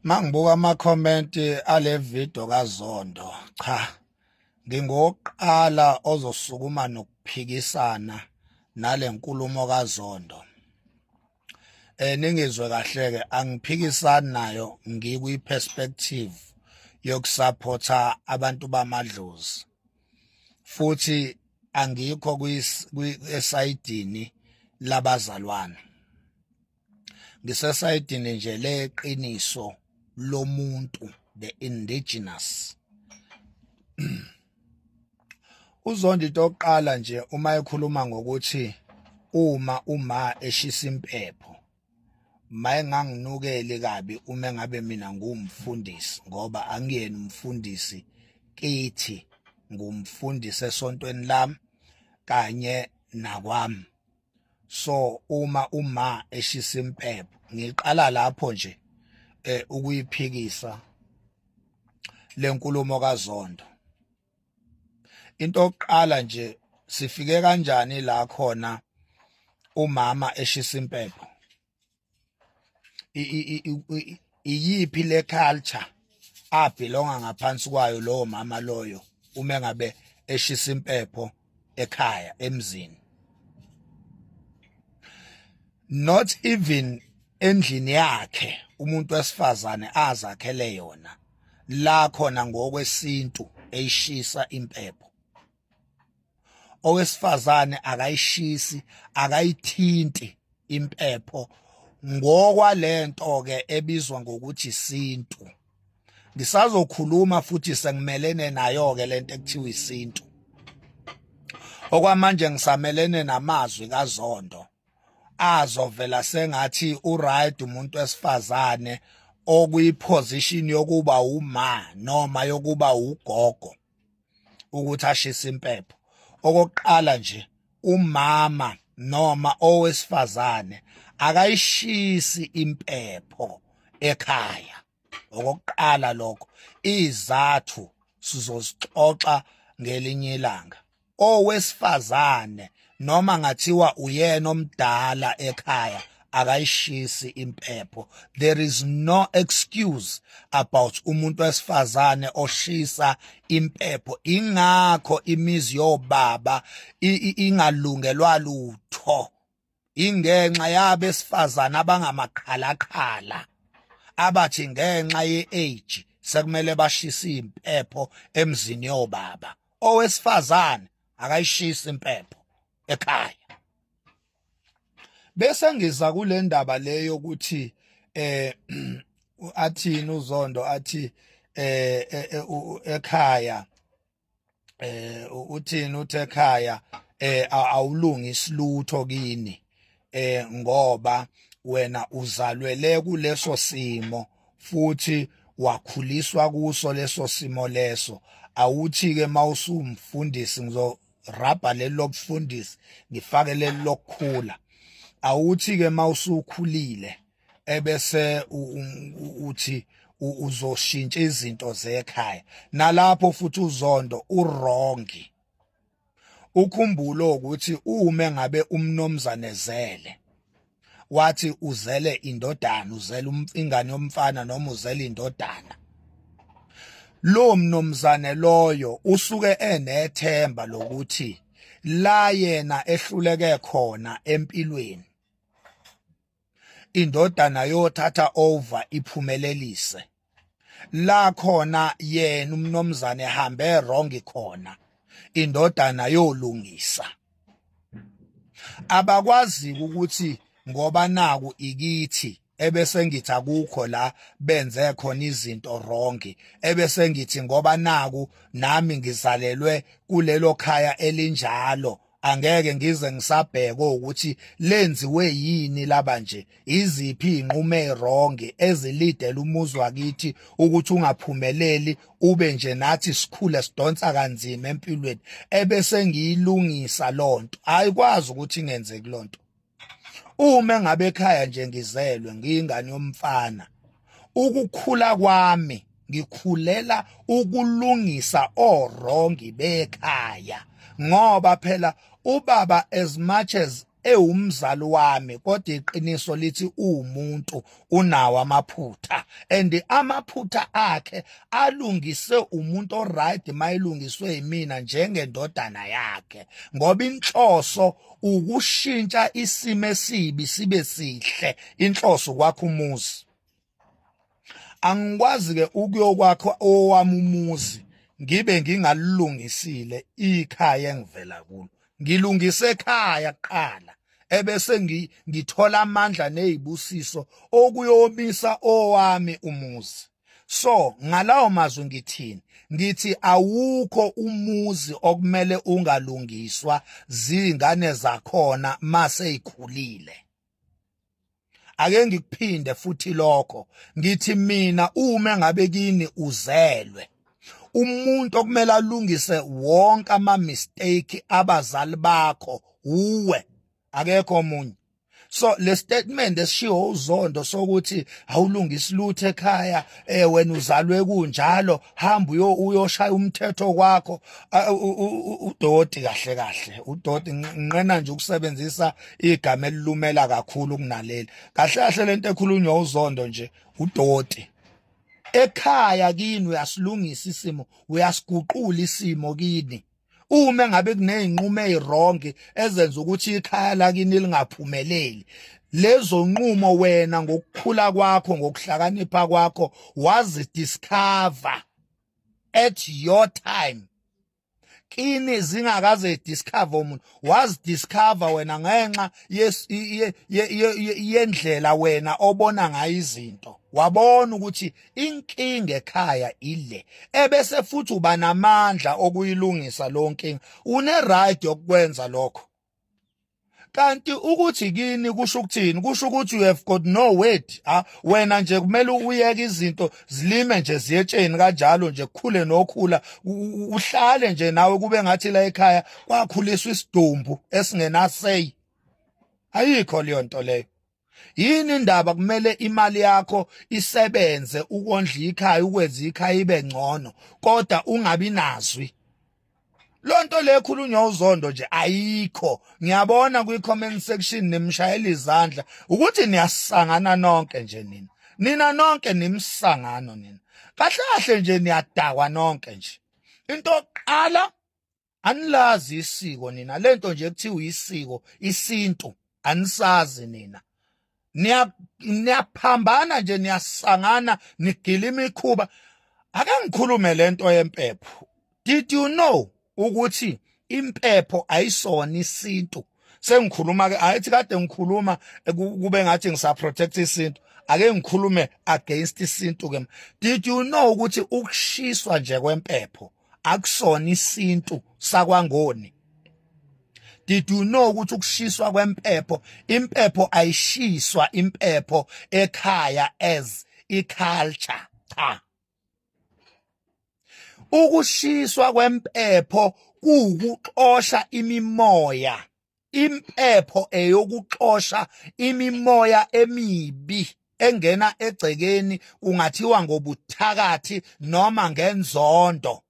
Mangibuka ama-comment ale video kaZondo, cha, ngingoqala ozosukuma nokuphikisana nale nkulumo kaZondo. Ningizwe kahle ke, angiphikisani nayo, ngikwi perspective yokusupporta abantu bamadlozi, futhi angikho kwi esayidini labazalwane, ngisesayidini nje leqiniso lomuntu, the indigenous. UZondo, into yokuqala nje, uma ekhuluma ngokuthi uma eshisa impepho, mayenganginukeli kabi uma engabe mina ngumfundisi, ngoba angiyena umfundisi kithi, ngumfundisi esontweni lami kanye nakwami. So uma eshisa impepho, ngiqala lapho nje ukuyiphikisa lenkulumo kaZondo. Into yokuqala nje, sifike kanjani la khona umama eshisa impepho? Iyiphi le culture abelonga ngaphansi kwayo lowo mama loyo uma engabe eshisa impepho ekhaya emzini, not even endlini yakhe umuntu wesifazane azakhele yona, la khona ngokwesintu eyishisa impepho? Owesifazane akayishisi, akayithinti impepho ngokwalento ke ebizwa ngokuthi isintu. Ngisazokhuluma futhi sengimelene nayo ke lento ekuthiwa isintu. Okwamanje ngisamelene namazwi kaZondo azovela sengathi uright umuntu wesifazane okuyiposition yokuba uma noma yokuba ugogo ukuthi ashise impepho. Okokuqala nje, umama noma owesifazane akayishisi impepho ekhaya, okokuqala lokho. Izathu sizozixoxa ngelinye ilanga. Owesifazane, noma ngathiwa uyena omdala ekhaya, akayishisi impepho. There is no excuse about umuntu wesifazane oshisa impepho. Ingakho imizi yobaba ingalungelwa lutho, ingenxa yabesifazana abangamaqhalaqhala abathi ngenxa ye-age sekumele bashise impepho emzini yobaba. Owesifazane akayishisi impepho ekhaya. Bese ngiza kule ndaba leyo ukuthi athini uZondo, athi ekhaya, uthini, uthi ekhaya awulungisi lutho kini ngoba wena uzalwele kuleso simo futhi wakhuliswa kuso leso simo leso. Awuthi ke mawusumfundisi, ngizo rabha leli lobufundisi ngifake leli lokukhula. Awuthi ke mawusukhulile ebese uthi uzoshintsha izinto zekhaya. Nalapho futhi uZondo uwrong. Ukhumbule ukuthi uma ngabe umnomzane zele wathi uzele indodana, uzele ingane yomfana noma uzele indodana, lo mnomzane loyo usuke enethemba lokuthi la yena ehluleke khona empilweni, indodana yothatha over iphumelelise. La khona yena umnomzane ehambe wrong khona, indodana yolungisa. Abakwazi ukuthi ngoba naku ikithi, ebese ngithi akukho la benze khona izinto wrong, ebese ngithi ngoba naku nami ngizalelwe kulelo khaya elinjalo, angeke ngize ngisabheke ukuthi lenziwe yini laba nje, iziphi izinqumo eziwrong ezilidela umuzi wakithi ukuthi ungaphumeleli, ube nje nathi sikhule sidonsa kanzima empilweni, ebese ngiyilungisa lonto. Ayikwazi ukuthi ingenzeki lonto. Uma ngabe ekhaya nje ngizelwe ngiyingane yomfana, ukukhula kwami ngikhulela ukulungisa owrong bekhaya, ngoba phela ubaba, as much as ewumzali wami, kodwa iqiniso lithi uwumuntu, unawo amaphutha, and amaphutha akhe alungise umuntu oright mayilungiswe yimina njengendodana yakhe, ngoba inhloso ukushintsha isimo esibi sibe sihle, inhloso kwakho umuzi. Angikwazi ke ukuyokwakho owami umuzi ngibe ngingalungisile ikhaya engivela kulo. Ngilungise ekhaya kuqala, ebese ngithola amandla nezibusiso okuyomisa owami umuzi. So ngalawo mazwi ngithini? Ngithi awukho umuzi okumele ungalungiswa zingane zakhona mase ikhulile. Ake ngikuphinde futhi lokho, ngithi mina uma ngabe kini uzelwe umuntu okumele alungise wonke ama mistake abazali bakho uwe, akekho omunye. So le statement esishiwo uZondo sokuthi awulungisi lutho ekhaya, wena uzalwe kunjalo, hamba uyoshaya umthetho kwakho, udoti kahle kahle, udoti. Nginqena nje ukusebenzisa igama elilumela kakhulu kunaleli. Kahle kahle lento ekhulunywa uZondo nje udoti. Ekhaya kini uyasilungisa isimo, uyasiguqula isimo kini. Uma ngabe kunezinqumo eziwrong ezenza ukuthi ikhaya lakini lingaphumeleli, lezo nqumo wena ngokukhula kwakho, ngokuhlakanipha kwakho, wazi discover at your time kini zingakaze discover umuntu, wazi discover wena ngenxa yendlela wena obona ngayo izinto, wabona ukuthi inkinga ekhaya ile, ebese futhi uba namandla okuyilungisa lo nkinga. Une right yokwenza lokho. Kanti ukuthi kini kusho ukuthini? Kusho ukuthi you have got no word. Ha, wena nje kumele uyeke izinto zilime nje ziyetsheni kanjalo nje, kukhule nokhula, uhlale nje nawe kube ngathi la ekhaya kwakhuliswa isidumbu esingenaseyi. Ayikho leyo nto leyo. Yini indaba kumele imali yakho isebenze ukondla ikhaya, ukwenza ikhaya ibe ngcono, kodwa ungabi nazwi? Lonto le khulunywa uZondo nje ayikho. Ngiyabona kwi comment section nimshayela izandla ukuthi niyasangana nonke nje nina. Nina nonke nimsangano nina. Kahle kahle nje niyadakwa nonke nje. Into yokuqala, anilazi isiko nina. Lento nje kuthiwa isiko, isintu, anisazi nina. Niyaphambana nje, niyasangana, nigila imikhuba. Ake ngikhulume lento yempepho. Did you know ukuthi impepho ayisona isintu? Sengikhuluma ke, ayithi kade ngikhuluma kube ngathi ngisa protect isintu. Ake ngikhulume against isintu ke. Did you know ukuthi ukushiswa nje kwempepho akusona isintu sakwaNgoni? Did you know ukuthi ukushiswa kwempepho, impepho ayishiswa impepho ekhaya as iculture? Cha, ukushiswa kwempepho kuwukuxosha imimoya. Impepho eyokuxosha imimoya emibi engena egcekeni, kungathiwa ngobuthakathi noma ngenzondo.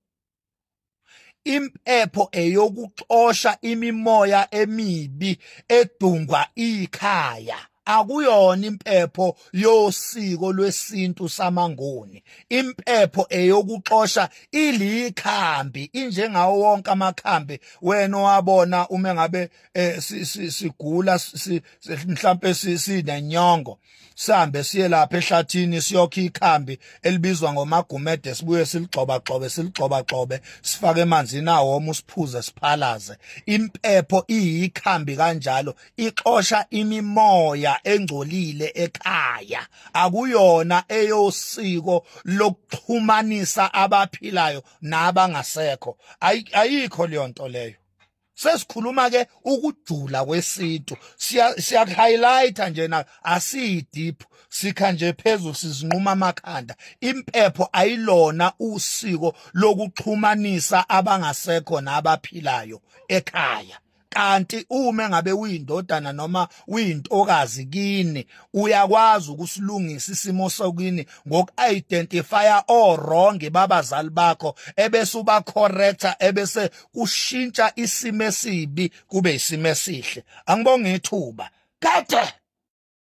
Impepho eyokuxosha imimoya emibi edungwa ikhaya, akuyona impepho yosiko lwesintu samaNguni. Impepho eyokuxosha, ilikhambi, injengawo wonke amakhambi wena owabona uma ngabe sigula, mhlambe sinenyongo, sihambe siye lapha ehlathini siyokha ikhambi elibizwa ngomagumede, sibuye siligxoba gxobe, siligxoba gxobe, sifake emanzini awoma, usiphuze, siphalaze. Impepho iyikhambi kanjalo, ixosha imimoya engcolile ekhaya, akuyona eyosiko lokuxhumanisa abaphilayo nabangasekho. Ayikho leyo nto leyo. Sesikhuluma ke ukujula kwesintu, siya highlighta nje na, asiyi deep, sikha nje phezulu, sizinquma amakhanda. Impepho ayilona usiko lokuxhumanisa abangasekho nabaphilayo ekhaya. Kanti uma ngabe uyindodana noma uyintokazi kini, uyakwazi ukusilungisa isimo sokini ngoku-identifya o-wrong babazali bakho, ebese uba corrector, ebese kushintsha isimo esibi kube isimo esihle. Angibonge ithuba kade.